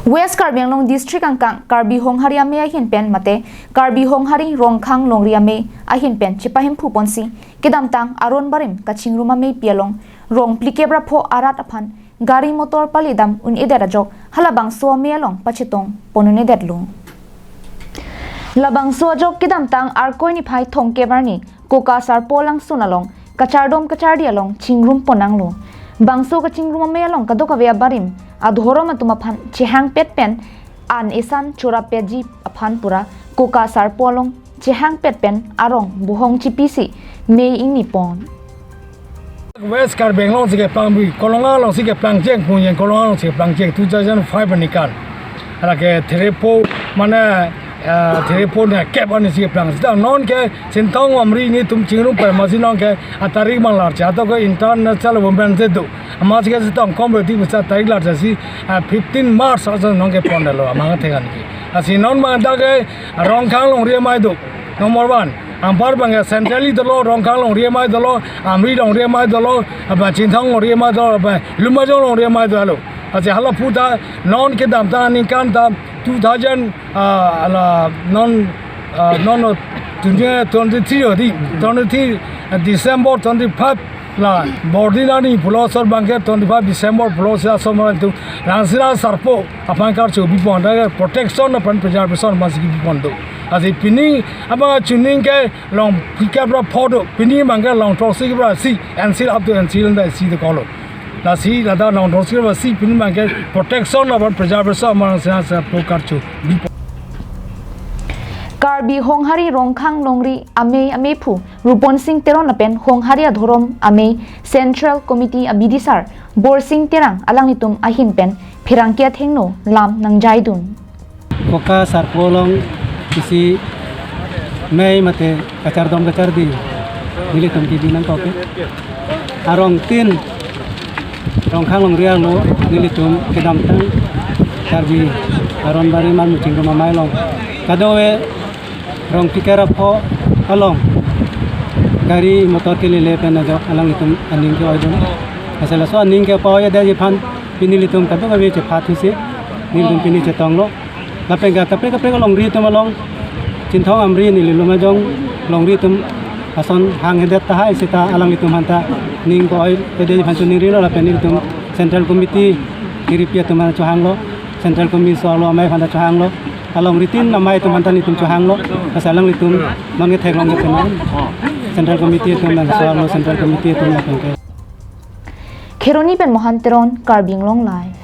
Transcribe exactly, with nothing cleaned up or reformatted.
West Karbi Anglong District angkang Karbi Honghari Amei ahin pen mate Karbi Honghari Rongkhang Longri Amei ahin pen chepahemphu ponsi kedamtang aron barim kachingrum ameipi along rong phlikep ra pho arat aphan gari motor palidam un-edet ajok halabangso amei along pachetong pon un-edetlo. Labangso ajok kedamtang Arkoi niphai thomkep arni Koka Sarpo alangsun along kachardom kachardi along chingrum pon nanglo. Bangso kachingrum amei along kadokave abarim adhorom atum aphan chehangpet pen an esan chorapetji aphan pura Koka Sarpo along chehangpet pen arong buhong chipisi mei ingni pon. West Karbi Anglong si keplang bi, Kolonga along si keplang cheng, Phungjeng Kolonga along si keplang cheng, two thousand five aningkan. Lake thirty-four, mane, eh, thirty-four ne kep arni si keplang. Sita non ke Chinthong Amri nelitum chingrum pen amatsi non ke atarik abang larche, ato ke International Women's Day do. Amatsi ke Chinthong Community pusi atarik larche si, eh, fifteen March ason non ke pondetlo, amang thekan ke. Lasi non abang ta ke Rongkhang Longri Amei do. Number one, anpar abang ke centrally dolo, Rongkhang Longri Amei dolo, Amri Longri Amei dolo, apa Chinthong Longri Amei dolo, apa Lumbajong Longri Amei dolo. Lasi hala pu ta non kedamtang aningkan ta two thousand, ah, hala non, ah, non, non, twenty twenty-three odi, twenty-three, ah, December twenty-five la bordinary pulo asor abang ke twenty-five December pulo si asor mara itu Rangsina Sarpo aphan karcho bipon, ta ke protection aphan preservation amatsi bipon do. Lasi pini abang chuning ke rong phlikep ra pho do, pini abang ke rong throksi ra isi, N C L up to N C L da isi dokoklo. Lasi lata rong throksi ra isi pini abang ke protection aphan preservation amat Rangsina Sarpo karcho bipon. Karbi Honghari Rongkhang Longri Amei ameiphu Rupon Sing Teron lapen Honghari adhorom amei Central Committee abidisar Borsing Terang alanglitum ahin pen pherangke athengno lam nangjaidun. Koka Sarpo along isi mei mate kachardom kachardi nelitum kebi nangkok ke. Arong tin Rongkhang Longri arlo nelitum kedamtang Karbi aron barim amu chingrum amei along kadokave rong phlikep ra pho along gari motor kelele pen ajok alanglitum aning ke-oidun. Asal laso aning ke-oidetji aphan pini nelitum kadokave chepathusi nelitum pini chetonglo. Lapen ke kaprek kaprek alongri atum along Chinthong Amri neli Lumbajong Longri atum ason hanghedet tahai seta alanglitum aphanta ning ke-oidetji aphan choningrilo lapen nelitum Central Committee kiripi atum aphanta chohanglo, Central Committee so-arlo amei aphanta chohanglo, alongri tin amei atum aphanta nelitum chohanglo, lasi alanglitum non ketheklong ke penang Central Committee atum nang so-arlo Central Committee atum lapen ke. Kheroni pen Mohan Teron, Karbi Anglong Live.